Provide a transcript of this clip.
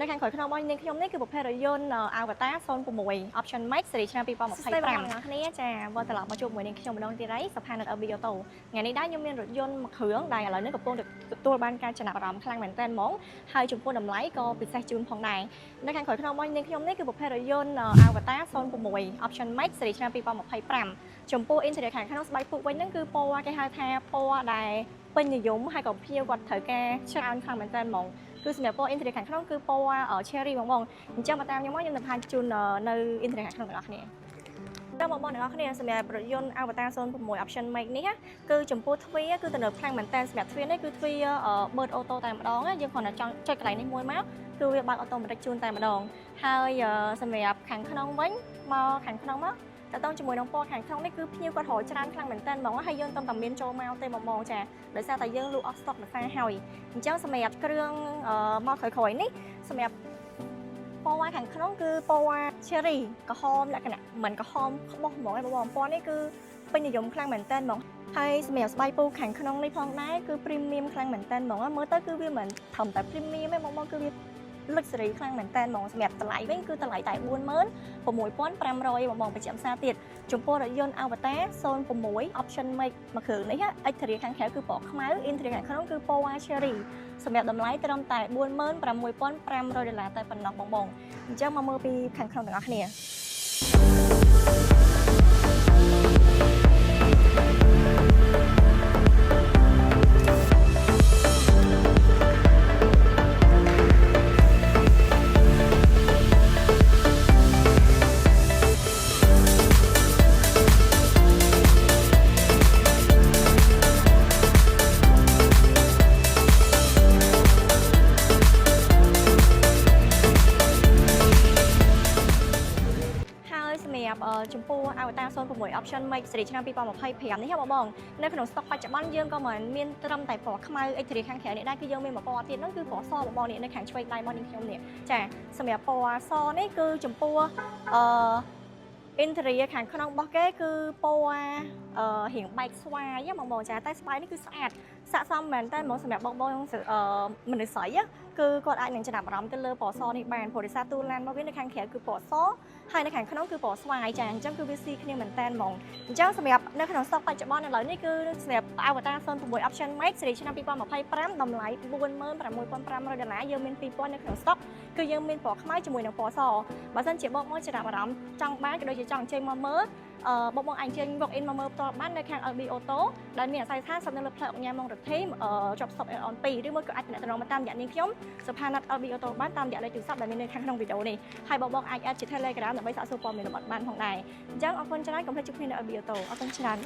នៅខាងក្រោយខ្នងរបស់នាងខ្ញុំនេះគឺប្រភេទរថយន្ត Avatr 06 Option Max ស៊េរីឆ្នាំ2025បងប្អូនគ្នាចាវិលត្រឡប់មកជួបមួយនាងខ្ញុំម្ដងទៀតហើយសុផានិត LB Auto ថ្ងៃនេះដែរខ្ញុំមានរថយន្តមួយគ្រឿងដែលឥឡូវនេះកំពុងទទួលបានការចំណាប់អារម្មណ៍ខ្លាំងមែនទែនហ្មងហើយចំពោះតម្លៃក៏ពិសេសជូនផងដែរនៅខាងក្រោយខ្នងរបស់នាងខ្ញុំនេះគឺប្រភេទរថយន្ត Avatr 06 Option Max ស៊េរីឆ្នាំ2025ចំពោះ interior ខាងក្នុងស្បែកពូកវិញហ្នឹងគឺពណ៌គេហៅថាពណ៌ដែលពេញនិយមហើយក៏ភ្ញៀវគាត់ត្រូវការច្រើនខ្លាំងមែនទែនហ្មងគឺសម្រាប់ពណ៌ interior ខាងក្នុងគឺពណ៌ cherry ហ្មងបងអញ្ចឹងមកតាមខ្ញុំមកខ្ញុំនឹងផានជូននៅ interior ខាងក្នុងទាំងអស់គ្នាដល់បងប្អូនទាំងអស់គ្នាសម្រាប់រថយន្ត Avatr 06 Option Max នេះណាគឺចំពោះទ្វារគឺទំនើបខ្លាំងមែនតើសម្រាប់ទ្វារនេះគឺទ្វារបឺត auto តែម្ដងយើងគ្រាន់តែចង់ចុចកន្លែងនេះមួយមកគឺវាបើក automatic ជូនតែម្ដងហើយសម្រាប់ខាងក្នុងវិញមកខាងក្នុងមកតើតងជាមួយនឹងពណ៌ខាងក្នុងនេះគឺភ្ញៀវគាត់រកច្រើនខ្លាំងមែនតើហ្មងហើយយើងតំតែមានចូលមកទេហ្មងចាដោយសារតែយើងលក់អស់ stock មួយសារហើយអញ្ចឹងសម្រាប់គ្រឿងមកក្រោយៗនេះសម្រាប់ពណ៌ខាងក្នុងគឺពណ៌ cherry ក្រហមលក្ខណៈមិនក្រហមក្បោះហ្មងឯងបងពណ៌នេះគឺពេញនិយមខ្លាំងមែនតើហ្មងហើយសម្រាប់ស្បែកពូកខាងក្នុងនេះផងដែរគឺ premium ខ្លាំងមែនតើហ្មងមើលទៅគឺវាមិនត្រឹមតែ premium ទេបងបងគឺវា luxury ខ្លាំងមែនតើហ្មងសម្រាប់តម្លៃវិញគឺតម្លៃតែ46,500បងបងបញ្ជាក់ផ្សារទៀតចំពោះរថយន្ត Avatr 06 Option Max មួយគ្រឿងនេះ exterior ខាងក្រៅគឺពណ៌ខ្មៅ interior ខាងក្នុងគឺពណ៌ cherry សម្រាប់តម្លៃត្រឹមតែ46,500ដុល្លារតែប៉ុណ្ណោះបងបងអញ្ចឹងមកមើលពីខាងក្នុងទាំងអស់គ្នា ហើយសម្រាប់ចំពោះ Avatr 06 Option Max ស៊េរីឆ្នាំ2025នេះហ៎បងបងនៅក្នុង stock បច្ចុប្បន្នយើងក៏មិនមានត្រឹមតែពណ៌ខ្មៅ exterior ខាងក្រៅនេះដែរគឺយើងមានមួយពណ៌ទៀតហ្នឹងគឺពណ៌សបងបងនេះនៅខាងឆ្វេងដៃរបស់នាងខ្ញុំនេះចាសម្រាប់ពណ៌សនេះគឺចំពោះអឺ interior ខាងក្នុងរបស់គេគឺពណ៌រៀងបែកស្វាយបងបងចាតែស្វាយនេះគឺស្អាតស័ក្តិសមមែនតើហ្មងសម្រាប់បងបងមនុស្សស្រីគឺគាត់អាចនឹងចំណាប់អារម្មណ៍ទៅលើពណ៌សនេះបានព្រោះដោយសារទូឡានរបស់វានៅខាងក្រៅគឺពណ៌សហើយនៅខាងក្នុងគឺពណ៌ស្វាយចាអញ្ចឹងគឺវាស៊ីគ្នាមែនតើហ្មងអញ្ចឹងសម្រាប់នៅក្នុង stock បច្ចុប្បន្នឥឡូវនេះគឺសម្រាប់ Avatr 06 Option Max ស៊េរីឆ្នាំ2025តម្លៃ46,500ដុល្លារយើងមាន2000នៅក្នុង stock គឺយើងមានពណ៌ខ្មៅជាមួយនឹងពណ៌សបើសិនជាបងមកចំណាប់អារម្មណ៍ចង់បានក៏ដូចជាចង់អញ្ជើញមកមើលអឺបងបងអាចអញ្ជើញ walk in មកមើលផ្ទាល់បាននៅខាង LB Auto ដែលមានអាសយដ្ឋានស្ថិតនៅលើផ្លូវអង្គញាម៉ុងរដ្ឋីជាប់ stop on 2ឬមួយក៏អាចទំនាក់ទំនងមកតាមរយៈនាងខ្ញុំសុផាណាត់ LB Auto បានតាមរយៈលេខទូរស័ព្ទដែលមាននៅខាងក្នុងវីដេអូនេះហើយបងបងអាច add ជា Telegram ដើម្បីសាកសួរព័ត៌មានលម្អិតបានផងដែរអញ្ចឹងអរគុណច្រើនកុំភ្លេចជួបគ្នានៅ LB Auto អរគុណច្រើន។